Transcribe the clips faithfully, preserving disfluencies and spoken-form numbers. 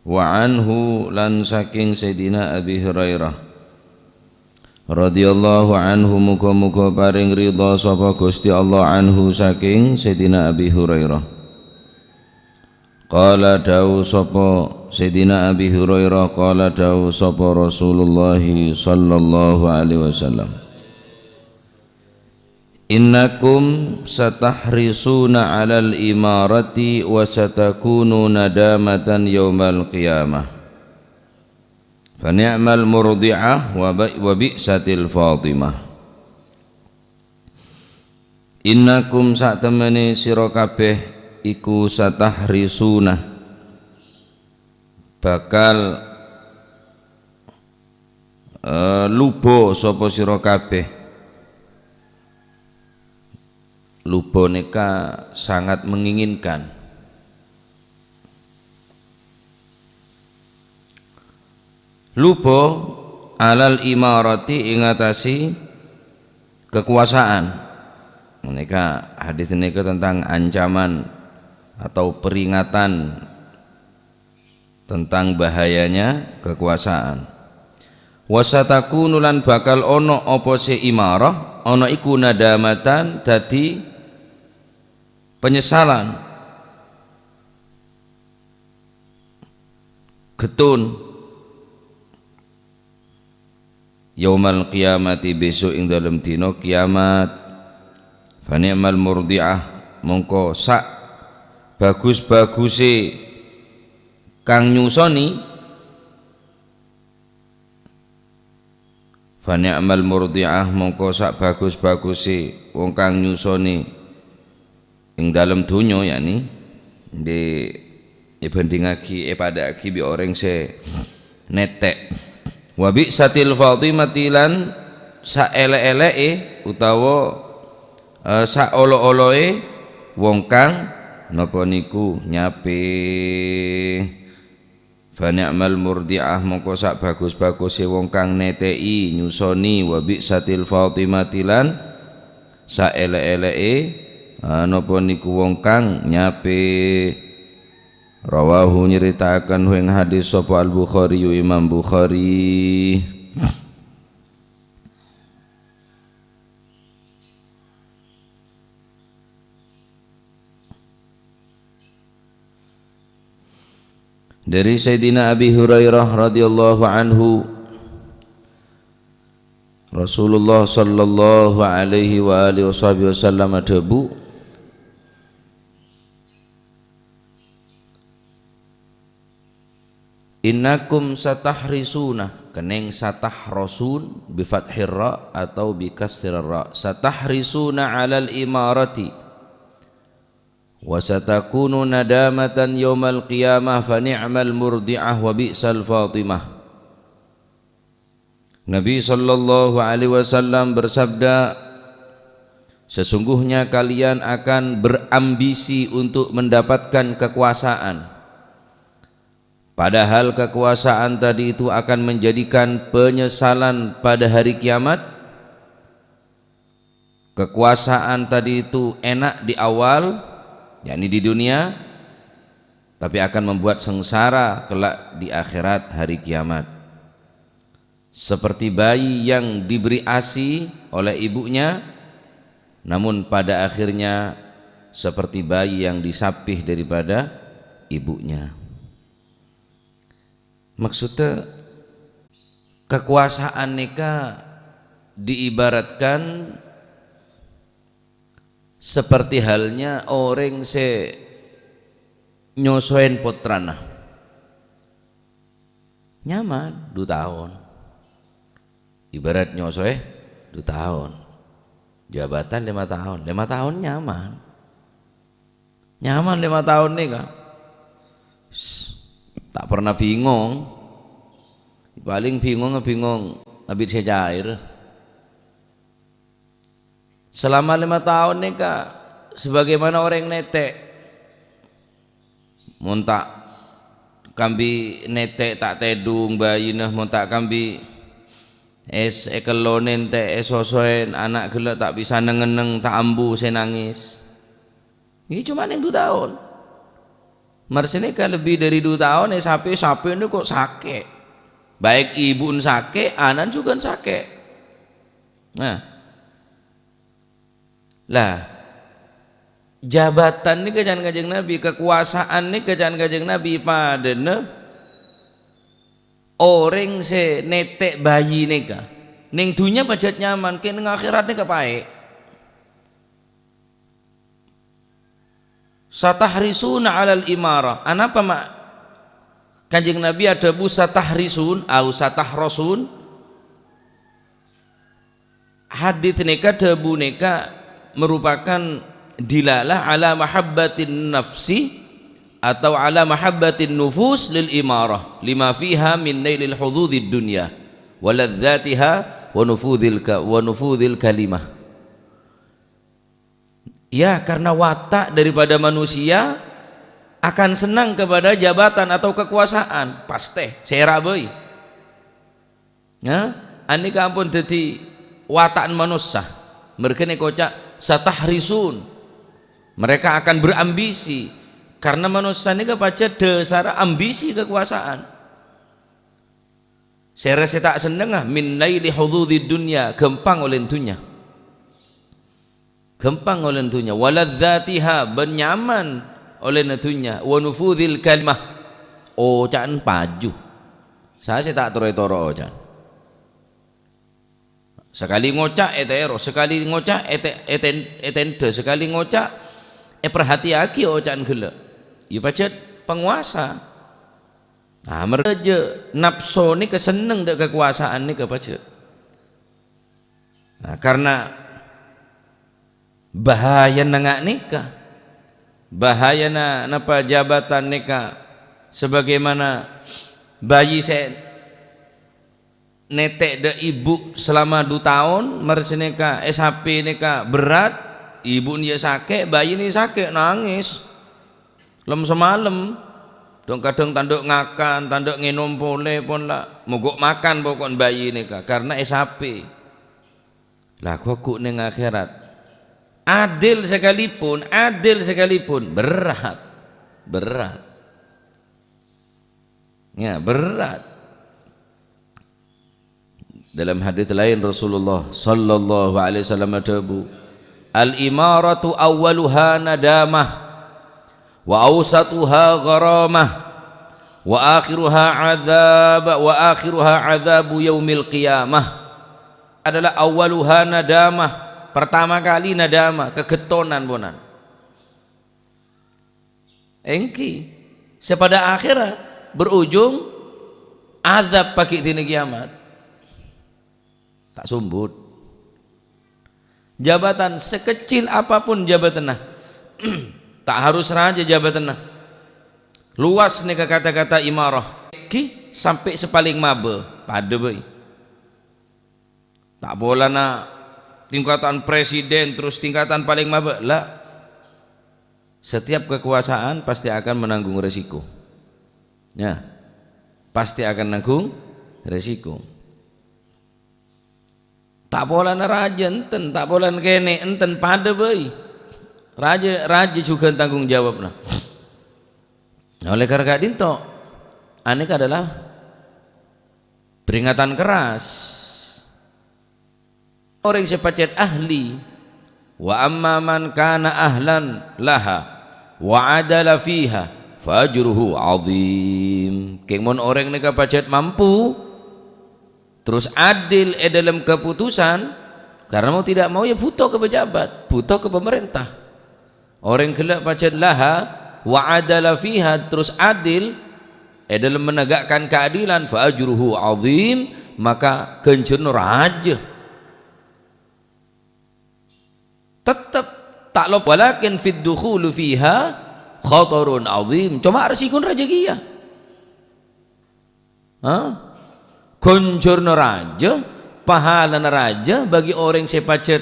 Wa anhu, lan saking Sayyidina Abi Hurairah radhiyallahu anhu, muga-muga paring ridha sapa Gusti Allah anhu, saking Sayyidina Abi Hurairah. Qala, dawuh sapa Sayyidina Abi Hurairah, qala, dawuh sapa Rasulullah sallallahu alaihi wasallam, "Innakum satahrisuna 'alal imarati wa satakunu nadamatan yaumal qiyamah. Fa ni'mal murdi'ah wa bi-, wa bi'satil fatimah." "Innakum, satemene sira kabeh, iku satahrisuna, bakal, eh, lubo sapa sira kabeh." Lubo neka sangat menginginkan. Lubo 'alal imarati, ing atase kekuasaan. Neka, hadis neka tentang ancaman atau peringatan tentang bahayanya kekuasaan. "Wa satakunu, lan bakal ono apa se imarah, ono iku nadamatan, dadi penyesalan." Getun. "Yaumal qiyamati, besok ing dalem dina kiamat. Fa ni'mal murdi'ah, mongko sak bagus-baguse kang nyusoni." "Fa ni'mal murdi'ah, mongko sak bagus-baguse wong kang nyusoni ing dalem donya," yakni di-, ebandingagi, epada'agi bi' oreng se nete'. "Wa bi'satil fatimati, lan saele-eleke utawa, eh, saolo-oloe wong kang napa niku nyape." "Fa ni'mal murdi'ah, mongko sak bagus-baguse wong kang nete'i, nyusoni, wa bi'satil fatimati, lan saele-eleke, ah, napa niku wong kang nyape." Rawahu, nyeritakan hu ing hadis sapa Al-Bukhari, Imam Bukhari. Dari Sayyidina Abi Hurairah radhiyallahu anhu, Rasulullah sallallahu alaihi wa alihi washabihi wasallam adhabu, "Innakum satahrisuna," keneng satahrosun bi fathir ra atau bi kasrir ra. "Satahrisuna 'alal imarati, wa satakunu nadamatan yaumal qiyamah, fa ni'mal murdi'ah wa bi'sal fatimah." Nabi sallallahu alaihi wasallam bersabda, "Sesungguhnya kalian akan berambisi untuk mendapatkan kekuasaan. Padahal kekuasaan tadi itu akan menjadikan penyesalan pada hari kiamat." Kekuasaan tadi itu enak di awal, yakni di dunia, tapi akan membuat sengsara kelak di akhirat hari kiamat. Seperti bayi yang diberi ASI oleh ibunya, namun pada akhirnya seperti bayi yang disapih daripada ibunya. Maksudnya, kekuasaan neka diibaratkan seperti halnya oreng se nyosoen pottrana. Nyaman, du taon. Ibarat nyosoe, du taon. Jabatan lema taon. Lema taon nyaman. Nyaman lema taon neka. S-, ta' pernah bingong. Paling bingong, bingong abit se cair. Selama lema taon neka, sebagaimana oreng nete'. Mon ta' kambi nete' ta' tedhung bayina, mon ta' kambi es ekellonen te' esosoen, ana' gella' ta' bisa neng-enneng, ta' ambu se nangis. Ini cuma neng du taon. Marsenèka lebbi dhâri du taon èsapè, sapèna kok sakè'. Baik ibu'en sakè', ana'en jhughân sakè'. Nah. Lah, jabatan nèka can Kanjeng Nabi, kakowasaanna nèka can Kanjeng Nabi padâna orèng sè nètè' bayi nèka. Neng dhunnya pajhât nyaman, kèng neng akhèrat nèka paè'. "Satahrisuna 'alal imarah." Anapa ma' Kanjeng Nabi adhâbu "satahrisun" au "satahrosun"? Hadits nèka, dhâbu nèka merupakan dilalah ala mahabbatin nafsi atau ala mahabbatin nufus lil imarah, lima fiha min nailil hududid dunya, wa ladzatiha, wa nufudil ka-, wa nufudil kalimah. Ya, karena watak daripada manusia akan senang kepada jabatan atau kekuasaan, pastè, sèra bhâi. Ya, anèka ampon dhâddhi wata'en manossa. Mèrghâna èkoca' satahrisun. Mereka akan berambisi. Karena manossa nèka pajhât dhâsarra ambisi kakowasaen. Sèra sè ta' sennengnga min naili hududid dunya, ghâmpang olèn dhunnya. Ghâmpang olèn dhunnya. Wa ladzatiha, bân nyaman olèna dhunnya. Wa nufudhil kalimah, oca'en paju. Saè sè ta' toro-toro oca'en. Sakalè ngoca' ètèro, sakalè ngoca' ète-, èten-, ètendhâ, sakalè ngoca' èparhatèyaghi oca'en ghellâ'. Iyâ pajhât pangowasa. Nah, merjâ napso nèka senneng dâ' kakowasaen nèka pajhât. Nah, karna bahayana nga' nèka, bahayana napa jabatan nèka, sabagaimana bayi sè nètè' dâ' ibu salama du taon, marè sanèka èsapè nèka berrâ', ibu'na iyâ sakè', bayina iyâ sakè', nangès. Lem-samalem, dhâng-kadhâng tandhâ' ngakan, tandhâ' ngènom polè pon la mogok makan poko'en bayi nèka, karna èsapè. La, ghu-, ghu' neng akhèrat. Adil sakalipun, adil sakalipun, berrâ'. Berrâ'. Ya, berrâ'. Dalam hadits laèn Rasulullah sallallahu alaihi wasallam adhâbu, "Al-imaratu awwaluha nadamah, wa awsatuha gharamah, wa akhiruha adzab, wa akhiruha adzabu yaumil qiyamah." Adalah awwaluha nadamah, pertama kali nadamah, kagettonan ponan. Èngghi, sè pada akhèrra berujung adzab paghi' dina kiyamat. Ta' sombut. Jabatan sekecil apapun jabatanna, ta' harus rajâ jabatanna. Luas nèka kata-kata imarah. Èngghi sampè' sè palèng mabâ, padâ bhâi. Ta' polana tingkatan presiden, terus tingkatan palèng mabâ, la. Setiap kekuasaan pasti akan menanggung resiko. Ya, pasti akan nanggung resiko. Ta' polana rajâ enten, ta' polana kènè' enten, padâ bhâi. Rajâ, rajâ jhughân tanggung jawabna. Nah, oleh karena ka'dinto, anèka adalah peringatan keras. Orèng sè pajhât ahli, "Wa amma man kana ahlan laha wa adala fiha fa ajruhu azim." Kèng mon orèng nèka pajhât mampu, terus adil è dâlem kaputusan, karena mau tidak mau ya butuh ka pejabat, butuh ka pemerintah. Orèng ghellâ' pajhât laha wa adala fiha, terus adil è dâlem menegakkan keadilan, fa ajruhu azim, maka ghânjhârânna rajâ. Tettep ta' lop-, walakin fid dukhulu fiha khatarun azim. Coma rèsikona rajâ kèya. Ha? Ghânjhârânna rajâ, pahalana rajâ bagi orèng sè pajhât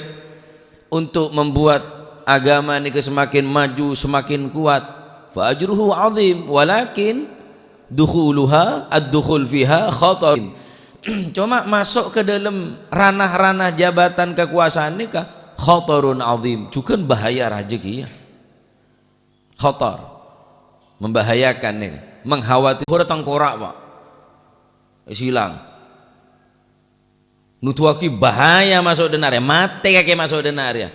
untuk membuat agama nèka semakin maju, semakin kuat. Fa ajruhu azim, walakin dukhuluha, ad-dukhul fiha khatar. Coma maso' ka dâlem ranah-ranah jabatan kakowasaen nèka khatarun azim, jhughân bahaya rajâ kèya. Khatar. Membahayakan nih, mengkhawatir. Pura tengkorak, Pak. Èsilang. Nuduwaghi bahaya maso' dâna' rèya, matè kakè maso' dâna' rèya.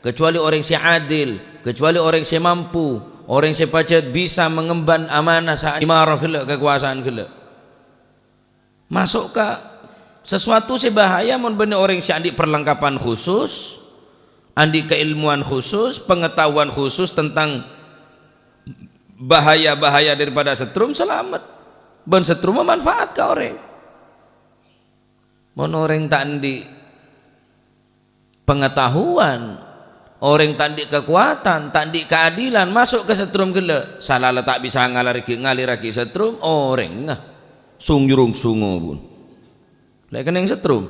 Kecuali orèng sè adil, kecuali orèng sè mampu, orèng sè pajhât bisa mengemban amanah sa'at imarah ghellâ', kakowasan ghellâ'. Maso' ka sesuatu sè bahaya mon bânnè orèng sè andi' perlengkapan khusus, andi' keilmuan khusus, pengetahuan khusus tentang bahaya-bahaya daripada setrum, salamet. Bân setrum manfaat ka orèng. Mon orèng ta' andi' pengetahuan, orèng ta' andi' kakowadhân, ta' andi' kaadilan, maso' ka setrum ghellâ', sala la ta' bisa ngalarraghi, ngalirraghi setrum, orèng, ah, sung-, nyurung sungo pon. La kennèng setrum.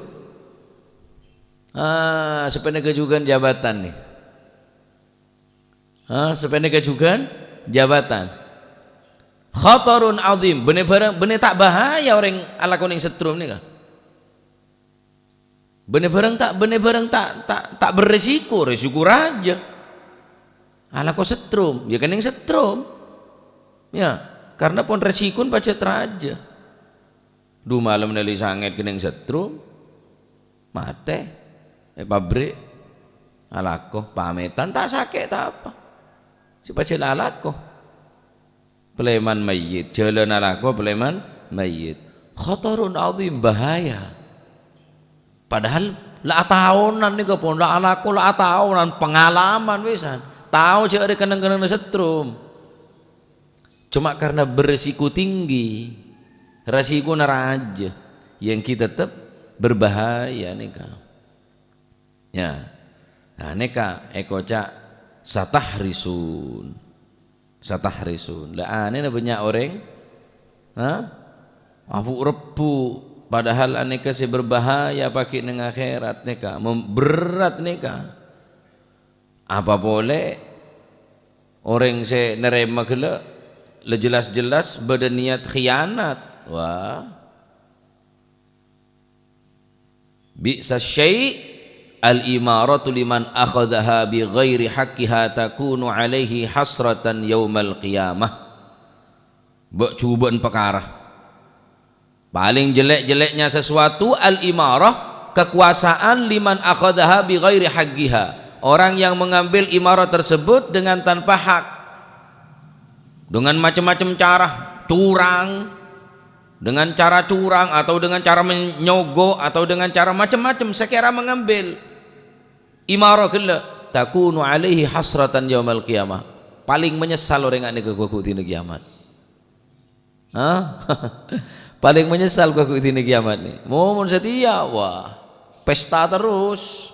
Ah, sapanèka jhughân jabatan nè. Ah, sapanèka jhughân jabatan. Khatarun azim, bânnè bhârâng, bânnè ta' bahaya orèng alako nèng setrum nèka. Bânnè bhârâng ta', bânnè bhârâng ta', ta', ta' beresiko, resiko rajâ. Alako setrum, ya kennèng setrum. Ya, karena pon resikona pajhât rajâ. Dhu malem nèlè sangèt kennèng setrum, matè. È pabrik, alako, pamètan, ta' sakè', ta' apa. Sè pajhât alako. Palèman mayyit, jhâlân alako palèman mayyit. Khatarun azim, bahaya. Padahal la ataonan nèka pon, la alako la ataonan, pengalaman pisan. Tao jhâ' arè kennèng-kennèngnga setrum. Cuma karena beresiko tinggi, resikona rajâ, yang kita tetap berbahaya nèka. Ya. Nah, nèka èkoca' satahrisun. Satahrisun. La anèna bânnya' orèng, ha? Abu' rebbu', padahal anèka sè berbahaya paghi' nèng akhèrat nèka, mem-, berrâ' nèka. Apa polè orèng sè narèma ghellâ', la jelas-jelas bâdâ niat khianat. Wah. Bi'sa syai' al-imaratu liman akhadhaha bi ghairi haqqiha takunu alaihi hasratan yaumal qiyamah. Bâ' jhubâ'ân pakara. Paling jelek-jeleknya sesuatu, al-imarah, kekuasaan, liman akhadhaha bi ghairi haqqiha. Orang yang mengambil imarah tersebut dengan tanpa hak. Dengan macam-macam cara, curang, dengan cara curang atau dengan cara menyogok atau dengan cara macam-macam, sakèra mengambil imarah ghellâ', takunu alaihi hasratan yaumal qiyamah. Paling menyesal orèng nèka ghu-, ghu dina kiamat. Hah? Paling menyesal ghu-, ghu dina kiamat nè. Mo-, mon satèya, wah, pesta terus.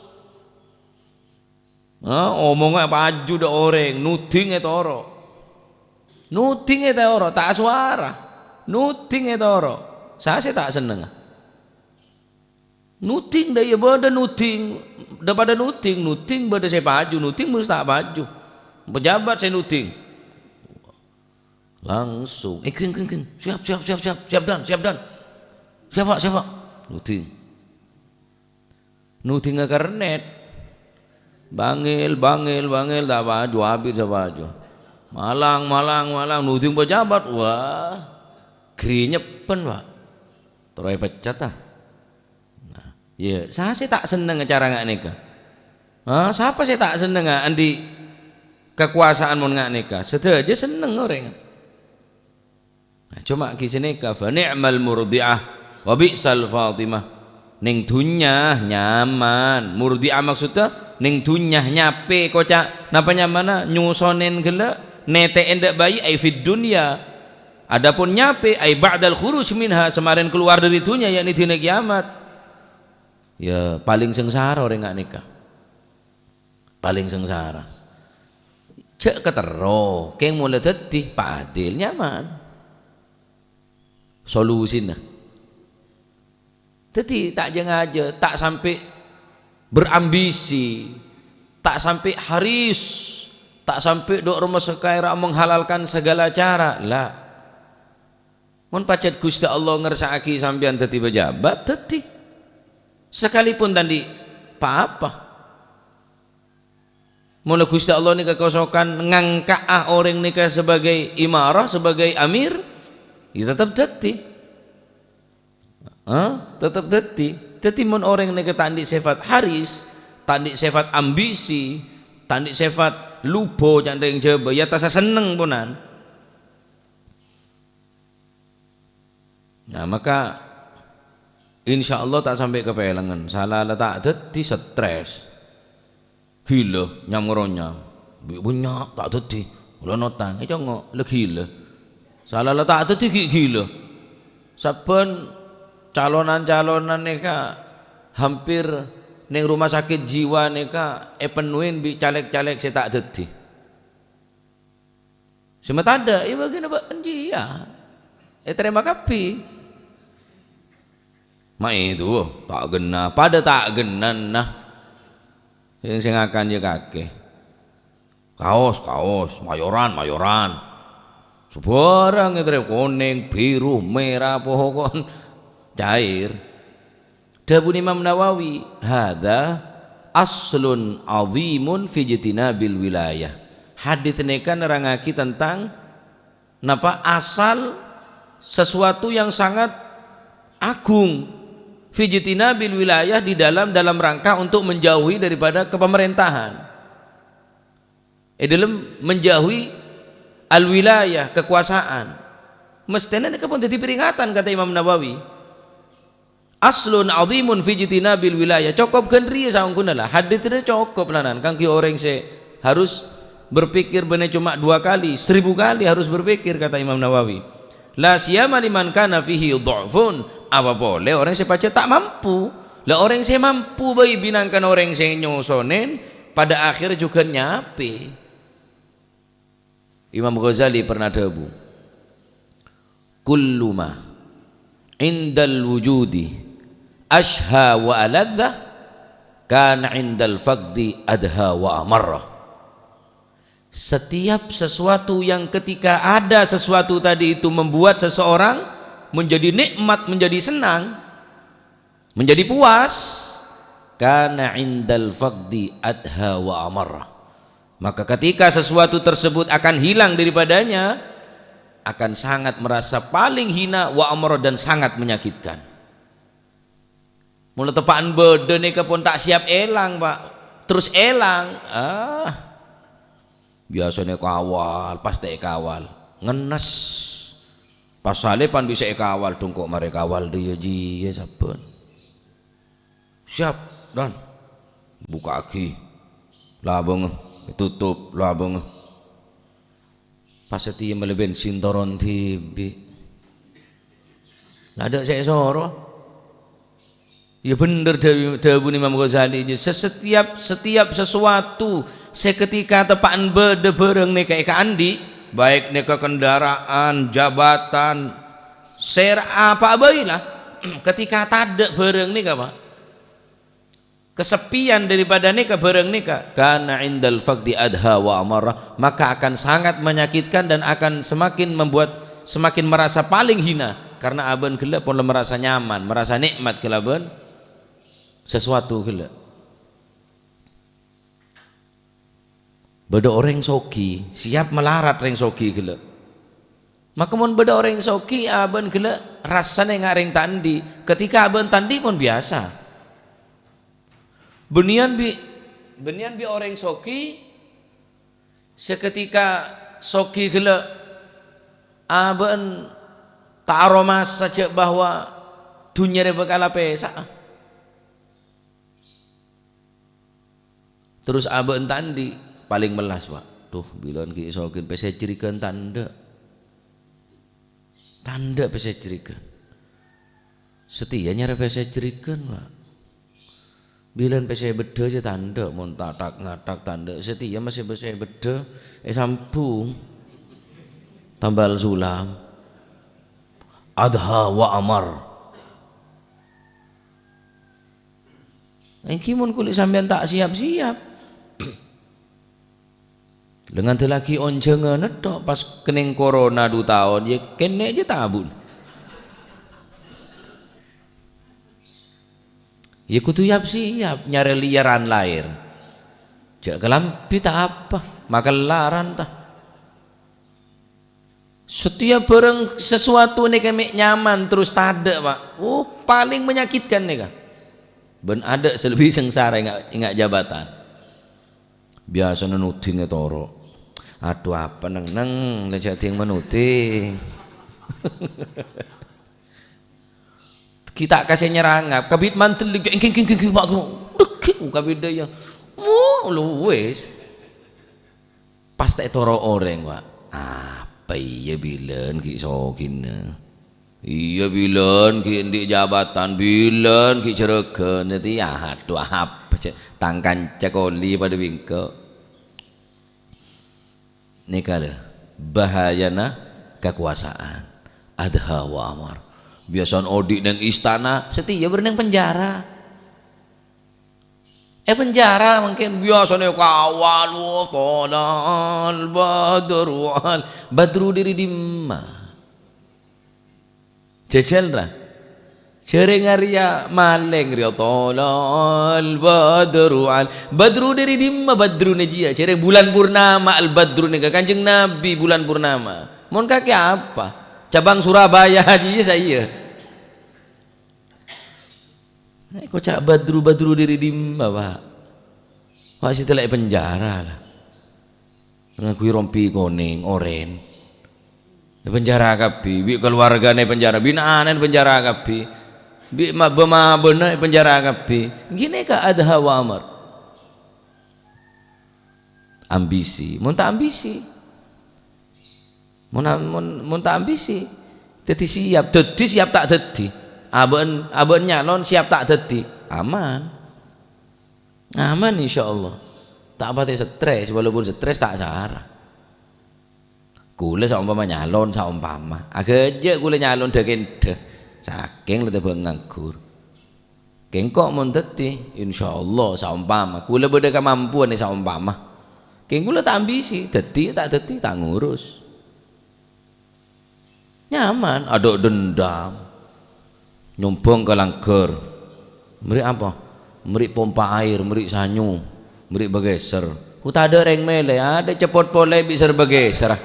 Hah? Omongnga paju dâ' orèng, nuding ètoro'. Nuding ètoro', ta' sowara. Nuding ètoro'. Sa sè ta' sennengnga? Nuding dâ' iyâ bâdâ nuding, dâ' padâ nuding, nuding bâdâ sè paju, nuding bâdâ sè ta' paju. Pejabat sè nuding. Langsung, "Eh, kèng, kèng, kèng. Siap, siap, siap, siap. Siap, Dan, siap, Dan. Siap, Pak, siap, Pak." Nuding. Nudingnga kernet. Bangil, bangil, bangil, ta' paju, abit sa paju. Malang, malang, malang, nuding pejabat. Wah, grinyepen, Pak. Terro èpecat, ah. Nah, iyâ, sa sè ta' senneng cara nga' nèka? Ha, sapa sè ta' senneng nga' andi' kakowasan mon nga' nèka? Sadhâjâ senneng orèng. Nah, coma ghi' sanèka, "Fa ni'mal murdi'ah, wa bi'sal fatimah." Neng dhunnya nyaman. Murdi'ah maksudnya neng dhunnya nyapè, koca'. Napa nyamana? Nyosonè ghellâ', nètè'è dâ' bayi, ai fid dunya. Adapun nyapè, ai ba'dal khuruj minha, samarèn kalowar dâri dhunnya, yakni dina kiamat. Ya, palèng sangsara orèng nga' nèka. Palèng sangsara. Jhâ' katerro, kèng molaè dhâddhi pa'adil nyaman. Solusina. Dhâddhi, ta' jhâ-ngajhâ, ta' sampè' berambisi, ta' sampè' haris, ta' sampè' dhu' romos sakaèra menghalalkan segala cara. La. Mon pajhât Ghustè Allah ngersa'aghi sampèyan dhâddhi pejabat, dhâddhi. Sakalèpon ta' andi' pa-apa. Mon la Ghustè Allah nèka kasokan ngangka'a orèng nèka sebagai imarah, sebagai amir, ya tetep dhâddhi. Hah? Tetep dhâddhi. Dhâddhi mon orèng nèka ta' andi' sèfat haris, ta' andi' sèfat ambisi, ta' andi' sèfat lubâ ca'na rèng Jhâbâ, ya ta' sasenneng ponan. Nah, maka insyaallah ta' sampè' kapèlengan. Sala la ta' dhâddhi stres. Ghilâ nyam-ngaronyam. Bi' bânnya' ta' dhâddhi. Ulun otang, ècongngo', la ghilâ. Sala la ta' dhâddhi ghi' ghilâ. Sabbhân calonan-calonan nèka hampir neng rumah sakit jiwa nèka èpennuwin bi' caleg-caleg sè ta' dhâddhi. Sè matadâ', ya bâgiyân bâ'en jiyâ. Ètarèma kabbhi. Ma' èdhu, ta' ghenna, padâ ta' ghennana. Sè, sè ngakan jiyâ kakè. Kaos, kaos, mayoran, mayoran. Sabhârâng ètarèma, konèng, biru, mèra, pokokna cair. Dhâbuna Imam Nawawi, "Hadza aslun azimun fi ijtinabil wilayah." Hadits nèka nerrangngaghi tentang napa? Asal sesuatu yang sangat agung, fi ijtinabil wilayah, di dalam, dalam rangka untuk menjauhi daripada kepemerentahan. È dâlem menjauhi al-wilayah, kekuasaan. Mesthèna nèka pon dhâddhi peringatan, kata Imam Nawawi. "Aslun azimun fi ijtinabil wilayah." Cokop ghân rèya saongghuna la. Hadits rèya cokop lanan kaangghuy orèng sè harus berpikir bânnè coma dua kali, seribu kali harus berpikir, kata Imam Nawawi. "La siyama liman kana fihi dha'fun." Apa polè orèng sè pajhât ta' mampu. La orèng sè mampu bhâi binangkana orèng sè nyosonè, padâ akhèrra jhughân nyapè. Imam Ghazali pernah dhâbu, "Kullu ma indal wujudi ashha wa aladza, kana indal faqdi adha wa amarra." Setiap sesuatu yang ketika ada sesuatu tadi itu membuat seseorang menjadi nikmat, menjadi senang, menjadi puas, kana indal faqdi adha wa amarra. Maka ketika sesuatu tersebut akan hilang daripadanya, akan sangat merasa paling hina, wa amarra, dan sangat menyakitkan. Mon la teppa'an bâdâ nèka pon ta' siap èlang, Pak. Terus èlang. Ah. Biasana èkawal, pas ta' èkawal. Ngennes. Pas salè pan bisa èkawal, dungko' marè kawal dhiyâ-jiyâ sabbhân. Siap, Dan. Bukka'aghi. Labângnga. Ètotop labângnga. Pas satèya mellè bensin toron dhibi'. La adâ' sè èsoro. Ya bhender dhâ-, dhâbuna Imam Ghazali, sè setiap, setiap sesuatu sè ketika teppa'an bâdâ bhârâng nèka èkaandi', baik nèka kendaraan, jabatan, sèra apa'a bhâi la, ketika tadâ' bhârâng nèka, Pak, kaseppiyân daripada nèka, bhârâng nèka, kana indal faqdi adha wa amarra, maka akan sangat menyakitkan dan akan semakin membuat, semakin merasa paling hina, karena abâ'na ghellâ' pon la merasa nyaman, merasa nikmat kalabân sesuatu ghellâ'. Bâdâ orèng soghi, siap malarat rèng soghi ghellâ'. Maka mon bâdâ orèng soghi, abâ'na ghellâ' rassana ènga' rèng ta' andi'. Ketika abâ'na ta' andi' pon biyasa. Bânnèyan bi', bânnèyan bi' orèng soghi, saketika soghi ghellâ', abâ'na ta' aromasa jhâ' bahwa dhunnya rè bhâkal apèsa'a. Terros abâ'na ta' andi', palèng mellas, Pak. Duh, bilân ghi' soghi, pèssè jhârigghân ta' endâ'. Ta' endâ' pèssè jhârigghân. Satèya nyarè pèssè jhârigghân, Pak. Bilân pèssè bheddhâ jhâ' ta' endâ', mon tathak-ngathak ta' endâ'. Satèya maskè pèssè bheddhâ èsambhung. Tambal sulam. Adha wa amar. Èngghi mon kulâ sampèyan ta' siyap-siyap. Lè ngandellaghi onjhânganna tok, pas kennèng korona du taon, ya kennè' jhâ' tabun. Ya kodhu yap-siyap nyarè lèyaran laèr. Jhâ' kalambhi ta' apa, makellaran ta. Satèya bhârâng sasuatu nèka mè' nyaman terros tadâ', Pak. Oh, paling menyakitkan nèka. Bân adâ' sè lebbi sangsara enga', enga' jabatan. Biyasana noding ètoro'. Adhu apa, Neng, Neng, la jhâ' dhing manoding. Ghi' ta' kasè nyerangap, kabit mandel, "Èngghi, èngghi, èngghi, èngghi, Pak, Guru." Dheggi', kabit dâ' iyâ. Mu, lu wis. Pas ta' ètoro' orèng, Pak. Apa iyâ bilân ghi' soghina? Iyâ bilân ghi' andi' jabatan, bilân ghi' jhârâghân. Dhâddhi, adhu, apa sè tang kanca koli padâ bingko. Nèka lho, bahayana kakowasaân. Adha wa amar. Biyasana odi' neng istana, satèya bârâ' neng penjara. È penjara mangkèn biyasana kawal, "Wa thala'al badru wal badru dhâri dimma?" Jhâjhâl, ra? Jhârèng arèya malèng rèya, "Thala'al badru al-," badru dhâri dimma badruna jiyâ? Jhârèng bulân purnama, al-badru nèka Kanjeng Nabi bulân purnama. Mon kakè apa? Cabang Surabaya jiyâ saiyâ. Èkoca' badru, badru dhâri dimma, Pak? Wa' sè tella' è penjara, la. Ngangghuy rompi konèng, orèn. Èpenjara kabbhi, bi' kaluwargana èpenjara, bina'ana èpenjara kabbhi. Bi' ma-, bâ-mabâna èpenjara kabbhi. Ghânèka adha wa amar. Ambisi. Mon ta' ambisi. Mon, mon, mon ta' ambisi. Dhâddhi siap. Dhâddhi siap ta' dhâddhi. Abâ'na, abâ'na nyalon siap ta' dhâddhi. Aman. Aman, insyaallah. Ta' patè stres, walaupun stres ta' sara. Kaulâ saompama nyalon, saompama. Aghâjâ' kaulâ nyalon dhâ-kendhâ. Sakèng la tèbâng nganggur. Kèng engko' mon dhâddhi, insyaallah, saompama. Kaulâ bâdâ kamampuan, saompama. Kèng kaulâ ta' ambisi, dhâddhi ta' dhâddhi, ta' ngurus. Nyaman, adâ' dendam. Nyombhâng ka langghâr. Mèrè' apa? Mèrè' pompa air, mèrè' sanyu, mèrè' bâgèsèr. Ku tadâ' rèng mèlè, adâ' cepot polè bi' sèr bâgèsèr, ah.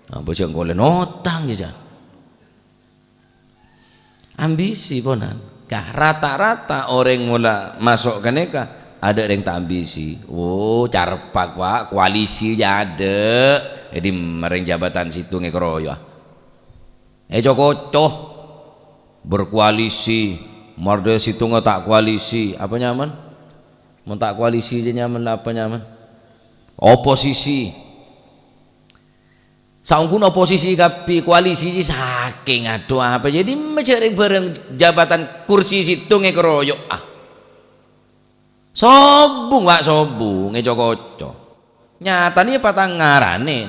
Apa jhâ' engko' lè notang, jhâ'. Ambisi, ponan. Kah, rata-rata orèng mola maso' ghânèka, adâ' rèng ta' ambisi. Oh, carpa', Pak, koalisi jâ adâ'. Dhâddhi, marèng jabatan sèttong èkaroyo'. Èco-koco. Berkoalisi. Marè sèttongnga ta' koalisi. Apa nyaman? Mon ta' koalisi jâ nyaman, la apa nyaman? Oposisi. Saongghuna oposisi kabbhi, koalisi jâ sakèng, adhu, apa jâ dimma jhâ' rèng bârâng jabatan kursi sèttongnga èkaroyo'a. Sobung, Pak, sobung, èco-koco. Nyatana yâ patangngaranè.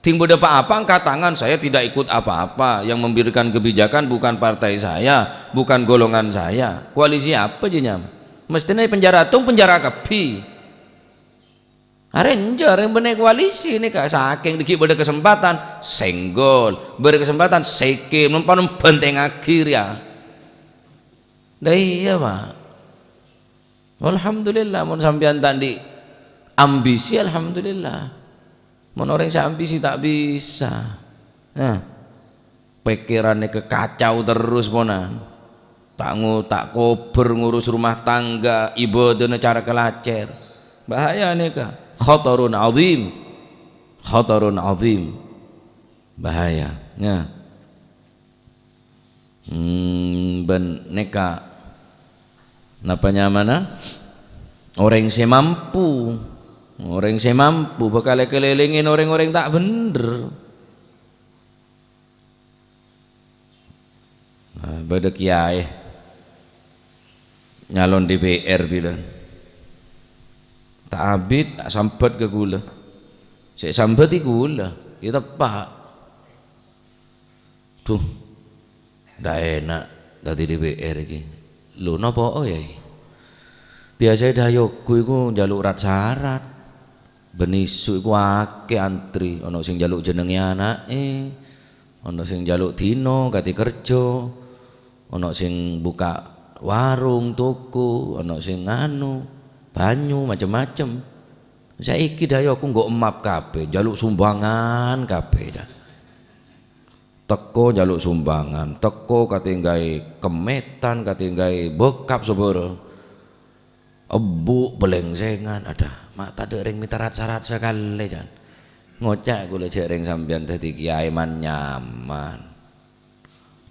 Dhing bâdâ pa-apa angka' tangan, "Saya tidak ikut apa-apa, yang memberikan kebijakan bukan partai saya, bukan golongan saya." Koalisi apa jâ nyaman? Mesthèna è penjara tong penjara kabbhi. Arèya enjâ' rèng bânnè koalisi nèka, sakèng dhâggi' bâdâ kasempadhân, senggol, bâdâ kasempadhân, sèkèm, nompa-, nombhântèngaghi rèya. Lah iyâ, Pak. Alhamdulillah, mon sampèyan ta' andi' ambisi, alhamdulillah. Mon orèng sè ambisi ta' bisa. Nah. Pèkkèranna kacau terros, ponan. Ta' ngo-, ta' kobâr ngurus rumah tangga, ibâdâna cara kalacèr. Bahaya nèka. Khatarun azim. Khatarun azim. Bahaya. Nah. Hmm, bân nèka. Napa nyamana? Orèng sè mampu. Orèng sè mampu bhâkal èkalèlèngè orèng-orèng ta' bhendher. Nah, bâdâ kèyaè nyalon D P R bilân. Ta' abit, ta' sambhât ka kaulâ. Sè èsambhâti kaulâ, yâ teppa'. Dhu, dâ' ena' dhâddhi D P R iki. Lho, napa, oh, yâ? Biyasaè dâ' ayoku iku njaluk rat-sarat. Bân èso iku akèh antri, ana' sè njaluk jenengngè ana'è, ana' sè njaluk dina kadhi kerja, ana' sè buka warung, toko, ana' sè nganu. Banyu, macem-macem. Saèki dhâ' iyâ aku ngghu emmap kabbhi, njaluk sumbangan kabbhi, can. Tèko njaluk sumbangan, tèko katèngghâ'è kemmètan, katèngghâ'è bekap sabârâng. Ebbhu' palèngsèngan, adhâ, ma' tadâ' rèng mènta rat-sarat sakalè, can. Ngoca' kaulâ jhâ' rèng sampèyan dhâddhi kèyaè man-nyaman.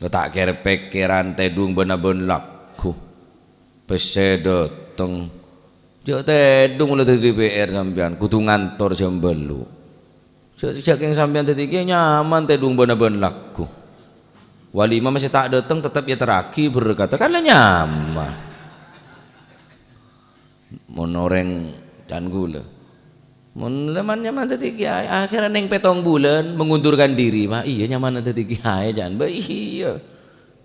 La ta' kèr-pèkkèran tèdung bân-abân lagghu. Pèssè dâteng. Jhâ' tèdung la dhâddhi P R sampèyan, kodhu ngantor jam bâllu'. Jhâ', jhâ' kèng sampèyan dhâddhi kèyaè nyaman tèdung bân-abân lagghu. Walimah mèsè ta' dâteng, teptep èyaterraghi berkadhâ, kan la nyaman. Mon orèng can kaulâ. Mon la man-nyaman dhâddhi kèyaè, akhèrra neng pèttong bulân mengundurkan diri, ma' iyâ nyamanna dhâddhi kèyaè, can. Bâ iyâ.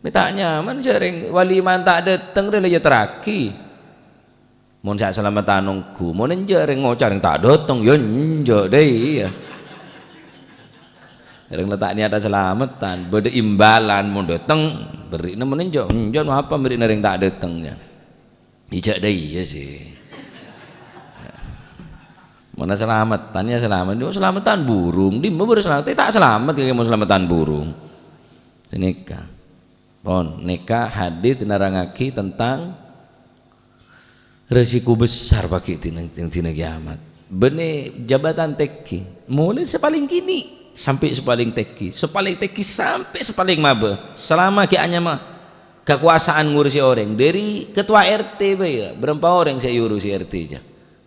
Mè' ta' nyaman, jhâ' rèng walimah ta' dâteng, rè la èyaterraghi. Mon sè asalameddhân ongghu, mon enjâ' rèng ngoca' rèng ta' dâteng, yâ enjâ' dhâ iyâ. Rèng la ta' niyata salameddhân, bâdâ imbalan, mon dâteng, berri'na, mon enjâ', enjâ' apa berri'na rèng ta' dâteng, yâ. Ijâ' dhâ iyâ sè. Mon asalameddhân, yâ salamet. Yâ salameddhân burung, dimma bârâ salamet, ta' salamet kèya mon salameddhân burung. Sanèka. Pon, nèka hadits nerrangngaghi tentang resiko besar paghi' dina, dina kiamat. Bânnè jabatan tèngghi, molaè sè palèng kènè' sampè' sè palèng tèngghi, sè palèng tèngghi sampè' sè palèng mabâ. Salama ghi' anyama kakoasaan ngurusè orèng, dhâri ketua R T bhâi, bârâmpa orèng sè èurusi R T jâ?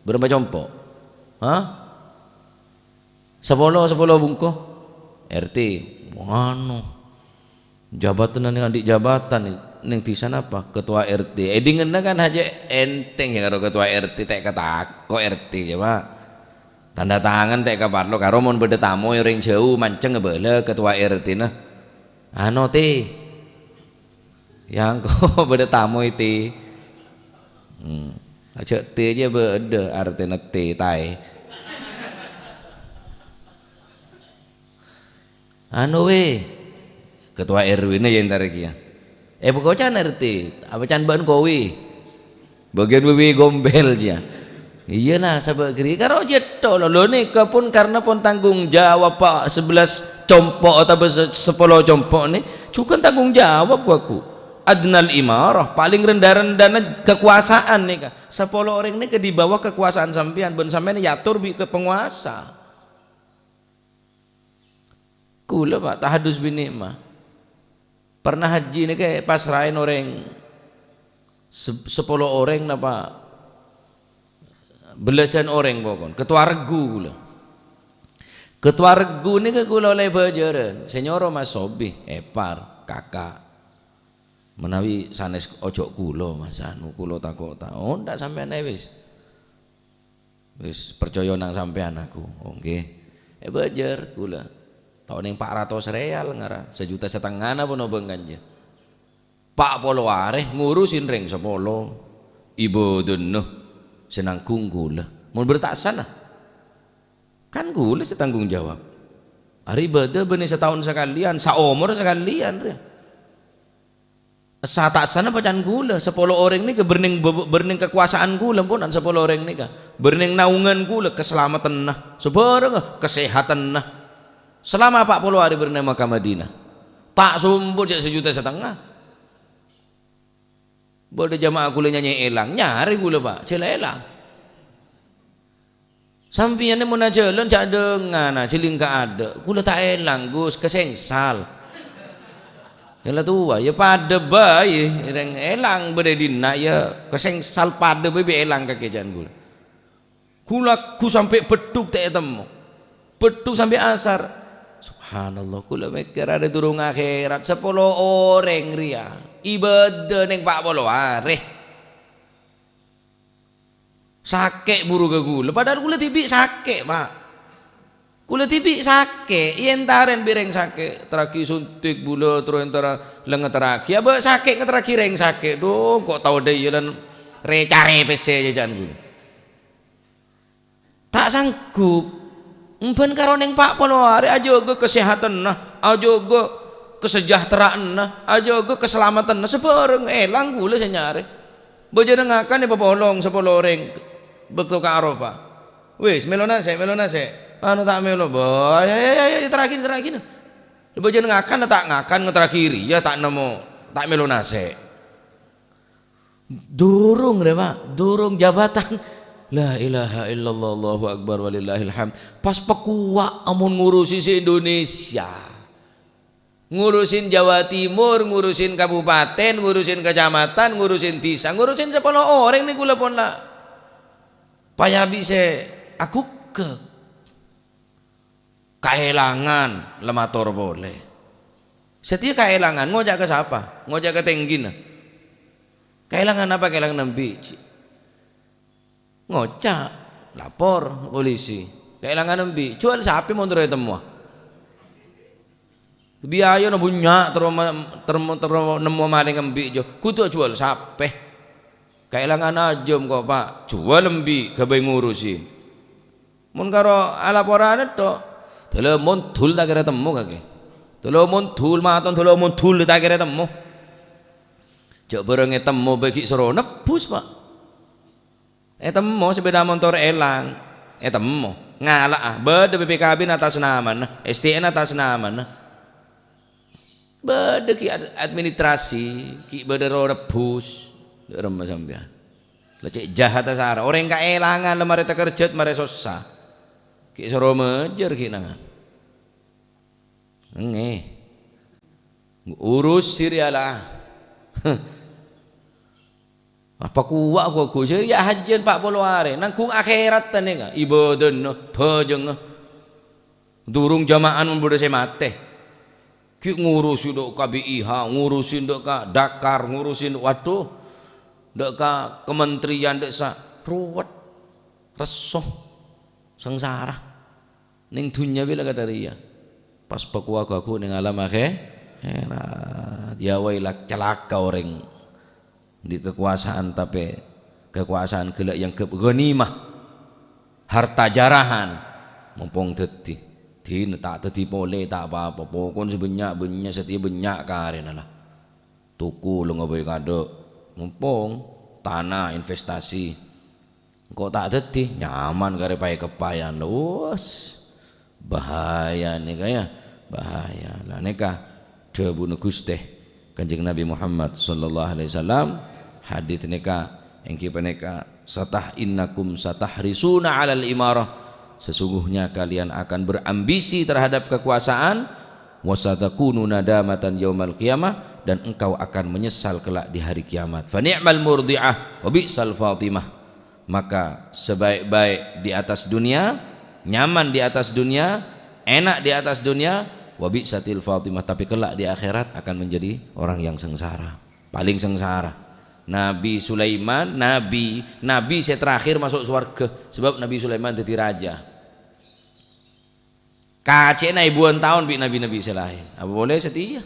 Bârâmpa compo'? Hah? Sapolo, sapolo bungko. R T, anu, jabatan nèng andi' jabatan nèng dhisa napa? Ketua R T. Èdhingenna kan hajâ ènthèng yâ karo ketua R T, ta' katako' R T, coba. Tanda tangan ta' kaparlo, karo mon bâdâ tamoy orèng jhâu mancèng abâlâ ketua R T-na. Anu, Ti. Yâ engko' bâdâ tamoy, Ti. Hmm. Ajâ' Ti jâ bâdâ, artèna Ti, taè. Anu, wè, ketua R W-na yâ entar kèya. Eh, pokok can R T, apa can bâ'na kowè? Bâgiyân W W Gombel, jâ. Iyâ, la, sabâ' ghâri' karo jâ' tolo. Lho, nèka pon karna pon tanggung jawab, Pak, sebelas compo' otabâ se-, sapolo compo' nè, jhughân tanggung jawab, ghuwâ. Adnal imarah, paling rendah-rendahna kekuasaan nèka. Sapolo orèng nèka di bawah kekuasaan sampèyan, bân sampèyan èator bi' ke-, penguasa. Kaulâ, Pak, tahadus bi' ni'ma. Pernah haji nèka èpasraè orèng se-, sapolo orèng napa bellâsân orèng pokon. Ketua regu kaulâ. Ketua regu nèka kaulâ ollè bâjârân. Sè nyoro Mas Sobi, èpar, kaka'. Menawi sanès ojhâ' kaulâ, Mas, anu, kaulâ tako' ta-, oh, ndak sampèyan aè wis. Wis parcajâ nang sampèyan aku. Oh, ngghi. Èbâjâr kaulâ. Tao nèng pa' ratos rèal ngara, sajuta satengana pon obâng kanjâ. Pa' polo arè ngurusin rèng sapolo. Ibâdâna sè nanggung kaulâ. Mon bârâ ta' sana, kan kaulâ sè tanggung jawab. Arè ibâdâ bânnè sataon sakalèyan, saomor sakalèyan, rè. Essa-, ta' sana pacan kaulâ, sapolo orèng nèka bârnèng, bâ-, bârnèng kakoasaan kaulâ, amponan sapolo orèng nèka. Bârnèng naongan kaulâ, kasalameddhânna, sabârângnga, kasehatanna. Salama pa' polo arè bârnèng Makkah Madinah. Ta' sombot jâ' sajuta satengnga. Bâdâ jamaah kaulâ nyanyè èlang, nyarè kaulâ, Pak, jhâ' la èlang. Sampèyan mon ajhâlân jhâ' dhingngana, jhâling ka adâ'. Kaulâ ta' èlang, Gus, kasengsal. Yâ la towa, yâ padâ bhâi, rèng èlang bâdâ è dinna', yâ kasengsal padâ bhâi bi' èlang kakè jhân kaulâ. Kaulâ ghu sampè' bheddhuk ta' ètemmo. Bheddhuk sampè' asar. Subhanallah, kaulâ mèkkèr arè durung akhèrat, sapolo orèng rèya. Ibâdâ nèng pa' polo arè. Sakè' buru ka kaulâ, padahal kaulâ dhibi' sakè', Pak. Kaulâ dhibi' sakè', èntarèn bi' rèng sakè', èntarraghi suntik bulâ, terro èntara la ngèntarraghi. Abâ' sakè' ngèntarraghi rèng sakè', dhu, engko' tao dhâ' iyâ lan rè-carè pèssè jhâjhân kaulâ. Ta' sanggup. Emban karo nèng pa' polo arè ajâgâ kasehatanna, ajâgâ kasejahteraanna, ajâgâ kasalameddhânna, sabârâng èlang kaulâ sè nyarè. Bâjâna ngakan èpapolong sapolo orèng. bâkto ka Arafah. Wis, mèlo nasè', mèlo nasè'. Anu ta' mèlo, bâ, ya, ya, ya, ya, terakhir, terakhir. Bâjâna ngakan, ta' ngakan, ngeteraghi rèya, ta' nemmo, ta' mèlo nasè'. Durung rè, Pak, durung jabatan. La ilaha illallah, Allahu Akbar, walillahil hamd. Pas pakowa' ampon ngurusi se-Indonesia. Ngurusin Jawa Timur, ngurusin kabupaten, ngurusin kecamatan, ngurusin dhisa, ngurusin sapolo orèng nèko la pon la payabi se aguggak. Kaelangan la mator pole. Satèya kaelangan, ngoca' ka sapa? Ngoca' ka tèngghina. Kaelangan apa? Kaelangan embi', ji. Ngoca', lapor polisi. Kaelangan embi', juwal sape mon terro etemmowa. Biayana bânnya' terro ma-, terro, terro nemmo malèng embi', jo. Kodhu juwal sape. Kaelangan ajâm ko', Pak. Juwal embi', ghâbây ngurusi. Mon karo alaporana tok, dâlâ mondhul ta' kèra temmo kakè. Dâlâ mondhul, maton dâlâ mondhul ta' kèra temmo. Ja' bârâng etemmo bâgi soro nebbhus, Pak. Etemmo sepeda motor elang, etemmo. Ngala'a, bâdâ B P K B-na atas namana, S T N atas namana. Bâdâ ghi' ad-, administrasi, ghi' bâdâ ro nebbhus. Dâ' remma sampèyan. La cè' jahadda sara. Orèng kaelangan la marè takerjhât, marè sossa. Ghi' soro majâr ghi' nangan. Engè. Urus siriala. Apa kuwa' ghuwâ-ghuwâ ya hajjian pa' polo arè. Nangghung akhèratta nèka. Ibâdâna, bhâjângnga. Durung jama'an mon bâdâ sè matè. Ghi' ngurusi dâ' ka B I H, ngurusi dâ' ka Dakar, ngurusi, waduh, dâ' ka kementerian, dâ' sa-, ruwet, resso, sangsara. Neng dhunnya bi' la kadhâriyâ. Pas pakowa' ghuwâ-ghuwâ neng alam akhè-, akhèrat. Ya wailak, calaka orèng. Andi' kakowasan, tapè kakowasan ghellâ' èangghep ghanimah, harta jarahan, mompong dhâddhi. Dina ta' dhâddhi polè, ta' pa-apa. Pokon sè bânnya', bânnya', satèya bânnya' karèna la. Toko la ngabây kadâ', mompong tana investasi. Engko' ta' dhâddhi, nyaman karè paè-kepaèyan. Wos, bahaya nèka, ya, bahaya. La nèka dhâbuna Ghustè Kanjeng Nabi Muhammad sallallahu alaihi wasallam, hadits nèka èngghi panèka, "Satah innakum satahrisuna 'alal imarah." Sesungguhnya kalian akan berambisi terhadap kekuasaan, "Wa satakunu nadamatan yaumal qiyamah," dan engkau akan menyesal kelak di hari kiamat. "Fa ni'mal murdi'ah, wa bi'sal fatimah." Maka sebaik-baik di atas dunia, nyaman di atas dunia, enak di atas dunia, wa bi'satil fatimah, tapi kelak di akhirat akan menjadi orang yang sengsara, paling sengsara. Nabi Sulaiman, nabi, nabi sè terakhir masuk swarga, sebab Nabi Sulaiman dhâddhi raja. Kacè'na èbuwân taon bi' nabi-nabi sè laèn. Apa polè satèya?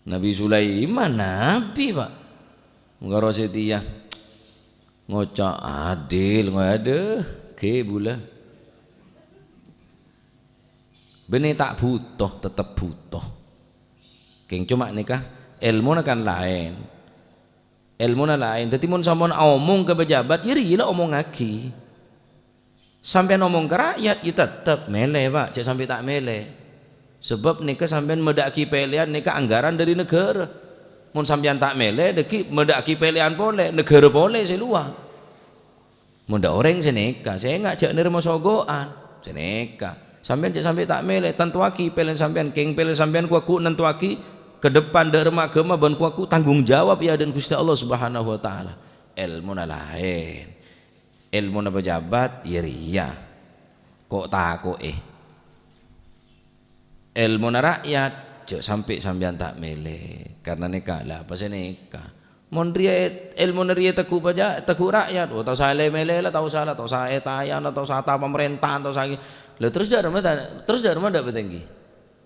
Nabi Sulaiman nabi, Pak. Mangkaro satèya ngoca' adil, ngo-, adhuh, ghi' bulâ. Bânnè ta' bhuto, tettep bhuto. Kèng coma nèka, èlmona kan laèn. Èlmona laèn. Dhâddhi, mon sampon aomong ka pejabat, ya rèya la omongngaghi. Sampèyan omong ka ra'yat, ya tettep mèlè, Pak, jhâ' sampè' ta' mèlè. Sabâb nèka sampèyan maddhâ'aghi pèlèyan nèka anggaran dhâri naghârâ. Mon sampèyan ta' mèlè, dhâggi' maddhâ'aghi pèlèyan polè, naghârâ polè sè lowa. Mon dâ' orèng sè nèka, sènga' jhâ' narèma sogo'an, sè nèka. Sampèyan jhâ' sampè' ta' mèlè, tantowaghi pèlèyan sampèyan, kèng pèlè sampèyan ghu-, ghu-, nantowaghi ka depan dâ' remma aghâma bân ghu-, ghu-, tanggung jawab è adâ'na Ghustè Allah Subhanahu wa Ta'ala. Èlmona laèn. Èlmona pejabat, ya rèya. Ko'-tako'è. Èlmona ra'yat, jhâ' sampè' sampèyan ta' mèlè. Karna nèka, la apa sè nèka? Mon rèya, èlmona rèya tegghu' paja-, tegghu' ra'yat, oh, ta' osa lè-mèlè la, ta' osa la, ta' osa ètayana, ta' osa ta' pamarèntahan, ta' osa ghi-, la, terros dâ' remma ta-, terros dâ' remma dâ' patèngghi?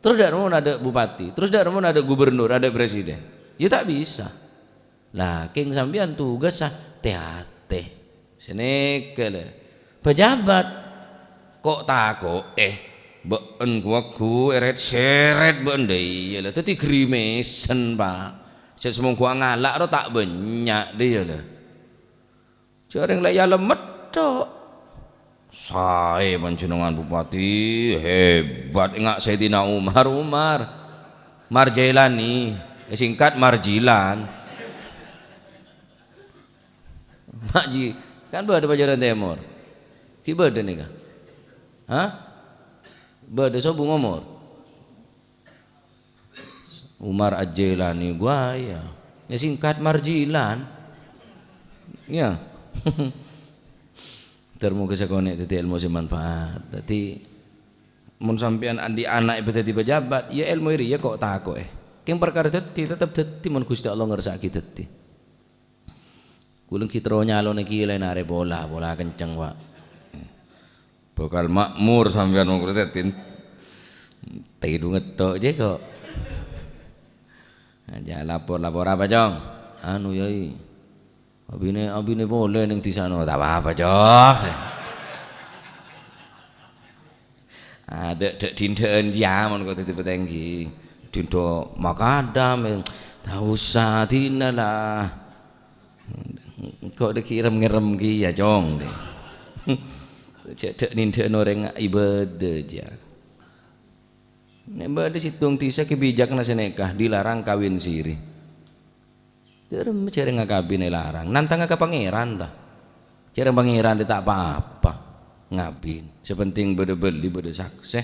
Terros dâ' remma adâ' bupati? Terros dâ' remma adâ' gubernur, adâ' presiden? Ya ta' bisa. La, kèng sampèyan tugassa tè-atè. Sè nèka, la. Pejabat, ko'-tako'è. Bâ'en ghu-, ghu-, èrèt-sèrèt bâ'en, dâ' iyâ, la. Dhâddhi grimèsen, Pak. Sè sè mongghu angala' ro ta' bânnya', dâ' iyâ, la. Jhâreng la èalem metthok. Saè panjhennengngan Bupati, hebat, enga' Sayyidina Umar, Umar. Marjailani, èsingkat Marjilan. Mak Ji, kan bâdâ Pajaran Tèmor? Ghi' bâdâ nèka? Hah? Bâdâ sobung omor? Umar Al-Jailani, wah, iyâ. Yâ, singkat Marjilan. Yâ. Ter-, moghâ sakonè' dhâddhi èlmo sè manfaat. Dhâddhi, mon sampèyan andi' ana' èpadhâddhi pejabat, yâ èlmo rèya kok tako'è. Kèng parkara dhâddhi, tetep dhâddhi mon Ghustè Allah ngersa'aghi dhâddhi. Kulâ ghi' terro nyalonè kèya laèn arè pola, pola kenceng, Pak. Bhâkal makmur sampèyan mon kulâ dhâddhi tèdung ngetthok jhâ' kok. Ajâ lapor-lapor apa, Cong? Anu, Yai. Abinè, abinè polè neng dhisana. Ta' apa-apa, Cong. Adâ' dâ'-dinḍâ'ân jiyâ mon kok dhâddhi patèngghi. Dinḍâ makadam, ta' osa dinah la. Kok dhâggi' rem-ngerrem kèya, Cong, dè. Jhâ' dâ'-dinḍâ'ân orèng ibâdâ jiyâ. Nè' bâdâ sèttong dhisa kebijakanna sanèka, dilarang kawin siri. Jhâreng, jhâreng ngakabin èlarang. Nantanga ka Pangèran, ta? Jhâreng Pangèran ta' pa-apa. Ngabin. Sè pentèng bâdâ bâli, bâdâ saksè.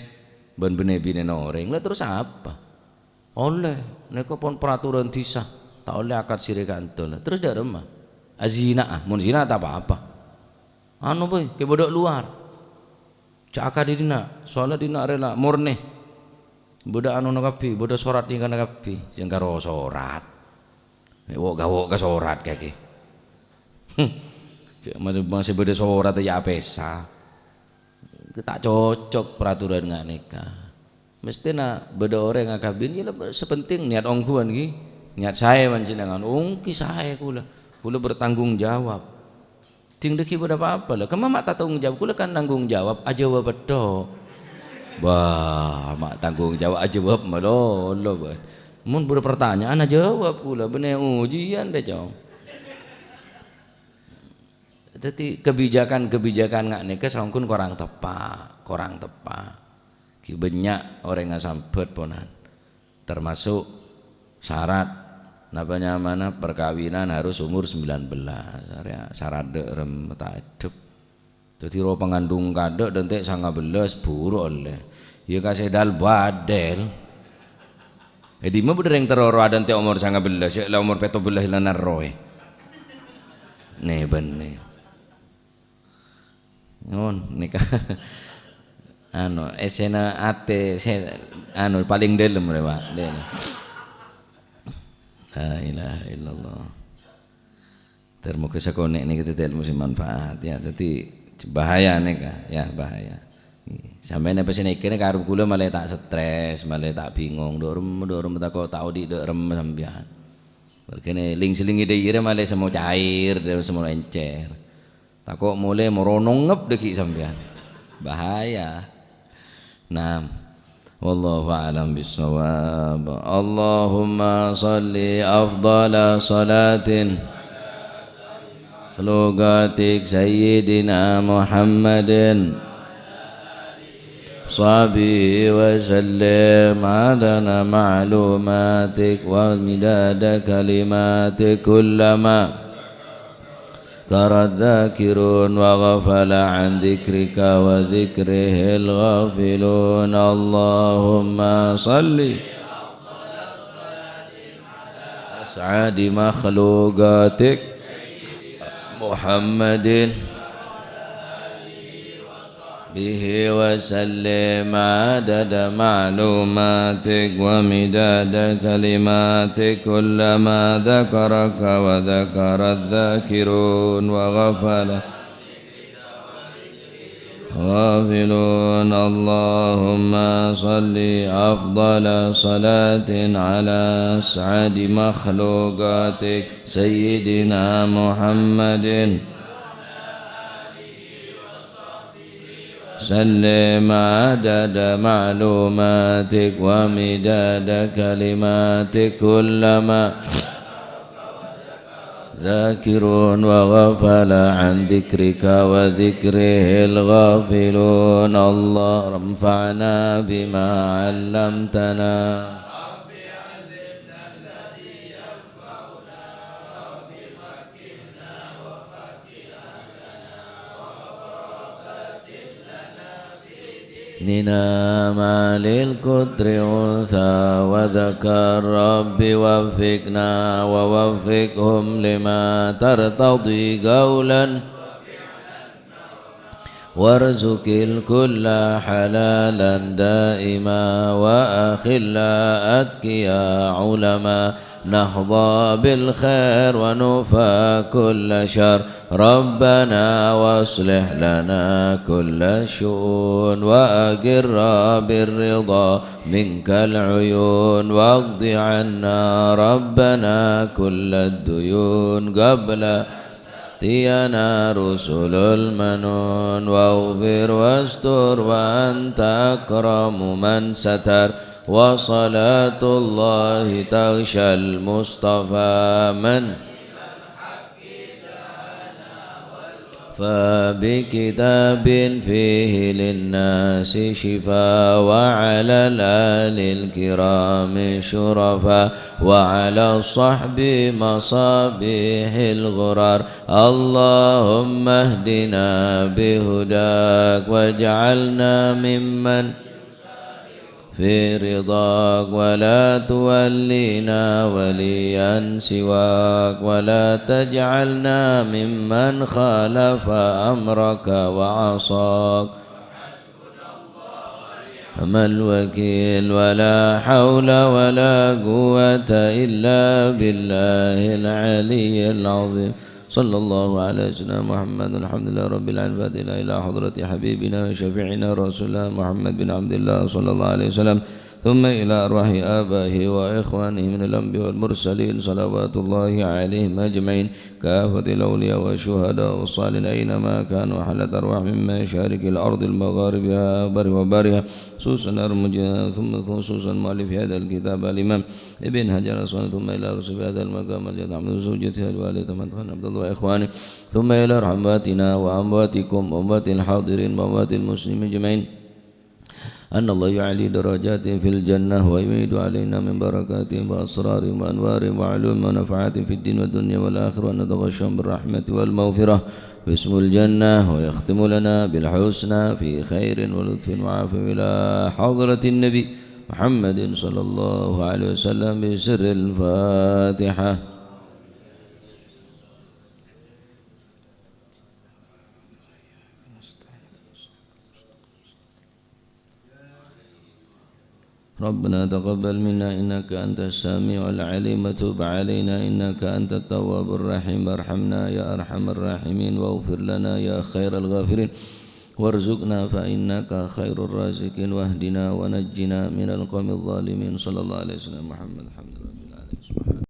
Bân bânnè binèna orèng. La terros apa? Ollè. Nèka pon peraturan dhisa. Ta' ollè akad siri ka'ḍinto. Terros jhâreng ma? Azina, ah. Mon zina ta' pa-apa. Anu, boy, kè bâdâ luar. Jhâ' akad è dinna', soalnya dinna' rèla mornè. Bâdâ anuna kabbhi, bâdâ sorat nèngkana kabbhi. Sèngkaro sorat. Nè' wo'-gawo' ka sorat kakè. Jhâ' ma-, masè bâdâ sorat yâ apèsa. Ta' cocok peraturan nga' nèka. Mesthèna bâdâ orèng akabin, yâ la, sè pentèng niat ongghuwân, ghi. Niat saè panjhennengngan, ongghu saè kulâ. Kulâ bertanggung jawab. Dhing dhâggi' bâdâ pa-apa, la. Kemma ma' ta' tanggung jawab? Kulâ kan nanggung jawab, ajâwâb pettho'. Wah, ma' tanggung jawab, ajâwâb malolo, bân. Mon bâdâ pertanyaan, ajâwâb kulâ, bânnè ujian, dè, Cong. Dhâddhi, kebijakan-kebijakan nga' nèka songghun korang teppa', korang teppa'. Ghi' bânnya' orèng asambhât, ponan. Termasuk syarat, napa nyamana, perkawinan harus umur sembilan belas. Arèya syarat dâ' remma ta' eddhep. Dhâddhi, rowa pangandung kaḍâ' dântè' sanga bellâs buru ollè. Yâ, ka sè dal-badel. È ḍimma bâdâ rèng terro rowa dântè' omor sanga bellâs, yâ la omor pètto bellâs la narroè. Nè, bânnè. Ngon, nèka. Anu, èssèna atè, sè, anu, palèng ḍâlem rè, Pak. Ḍâlem. La ilaha illallah. Ter-, moghâ sakonè' nèka dhâddhi èlmo sè manfaat, yâ. Dhâddhi, bahaya nèka, yâ, bahaya. Sampèyan apa sè nèka nèka arep kulâ malè ta' stres, malè ta' bingung, ḍâ' remma, ḍâ' remma tako' ta' oḍi' ḍâ' remma sampèyan. Mergâna ling-selingnga ḍâiyâ rè malè semmo cair, ḍâ' semmo encer. Tako' molè moro nongep ḍâggi' sampèyan. Bahaya. Naam. Wallahu a'lam bissawab. Allahumma shalli afdhala shalatin makhluqatik Sayyidina Muhammadin sahbihi wa sallim adada ma'lumatik wa midada kalimatik kullama dzakara dzakirun wa ghafala an dzikrika wa dzikrihil ghafilun. Allahumma shalli as'adi makhluqatik Muhammadin bihi wa sallim adada ma'lumatik wa midada kalimatik kullama dzakaraka wa dzakara dzakirun wa ghafala ghafilun. Allahumma shalli afdhala shalatin ala as'adi makhluqatik Sayyidina Muhammadin sallim adada ma'lumatik wa midada kalimatik kullama ذاكرون وغفل عن ذكرك وذكره الغافلون. اللهم انفعنا بما علمتنا. ننا مع القدر أنثى وذكر. رب وفقنا ووفقهم لما ترتضي قولا، وارزق الكل حلالا دائما، وأخلاء أتقياء علماء، نحظى بالخير ونوفى كل شر. ربنا واصلح لنا كل الشؤون، وأقر بالرضا منك العيون، واقض عنا ربنا كل الديون قبل تأتينا رسل المنون، واغفر واستر وأنت أكرم من ستر، وصلاة الله تغشى المصطفى من فبكتاب فيه للناس شفاء، وعلى الآل الكرام الشرفاء، وعلى الصحب مصابيح الغرر. اللهم اهدنا بهداك، واجعلنا ممن في رضاك، ولا تولينا وليا سواك، ولا تجعلنا ممن خالف أمرك وعصاك. نعم الوكيل، ولا حول ولا قوة إلا بالله العلي العظيم. صلى الله على سيدنا محمد. الحمد لله رب العالمين. الفاتحة إلى حضرة حبيبنا وشفيعنا رسول الله محمد بن عبد الله صلى الله عليه وسلم، ثم إلى أرواح آبائه وإخوانه من الأنبياء والمرسلين، صلوات الله عليهم أجمعين، كافة الأولياء والشهداء والصالحين، أينما كانوا، حلت أرواحهم من مشارق الأرض لمغاربها، برها وبحرها، خصوصا المجاهد، ثم خصوصا مؤلف هذا الكتاب الإمام ابن حجر العسقلاني، ثم إلى رسول هذا المقام الجليل، أحمد سجود الوالي تمام عبد الله وإخوانه، ثم إلى أرحام أمواتنا وأمواتكم وأموات الحاضرين وأموات المسلمين أجمعين، أن الله يعلي درجاتهم في الجنة، ويميد علينا من بركاتهم وأسرارهم وأنوارهم وعلومهم ونفحاتهم في الدين والدنيا والآخرة، وأن يتغشاهم بالرحمة والمغفرة واسم الجنة، ويختم لنا بالحسنى في خير ولطف وعافية إلى حضرة النبي محمد صلى الله عليه وسلم بسر الفاتحة. ربنا تقبل منا إنك أنت السميع العليم، وتب علينا إنك أنت التواب الرحيم، وارحمنا يا أرحم الراحمين، واغفر لنا يا خير الغافرين، وارزقنا فإنك خير الرازقين، واهدنا ونجنا من القوم الظالمين. صلى الله عليه وسلم محمد. الحمد لله رب العالمين. سبحان